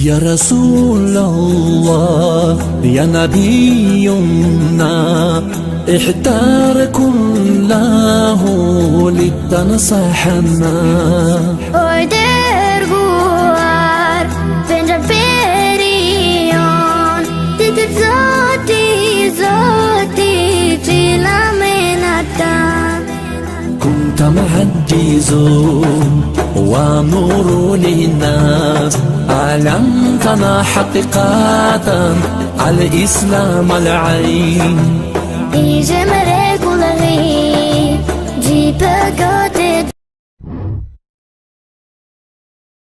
يا رسول الله، يا نبينا، احتار كله لتنصحنا. Oj dërguar, Pejgamberi jon, ti të Zoti, Zoti, qila me nata. كنت معجز ونور للناس، علمتنا حقيقة الإسلام العين. Ishe mrekulli, gjipë.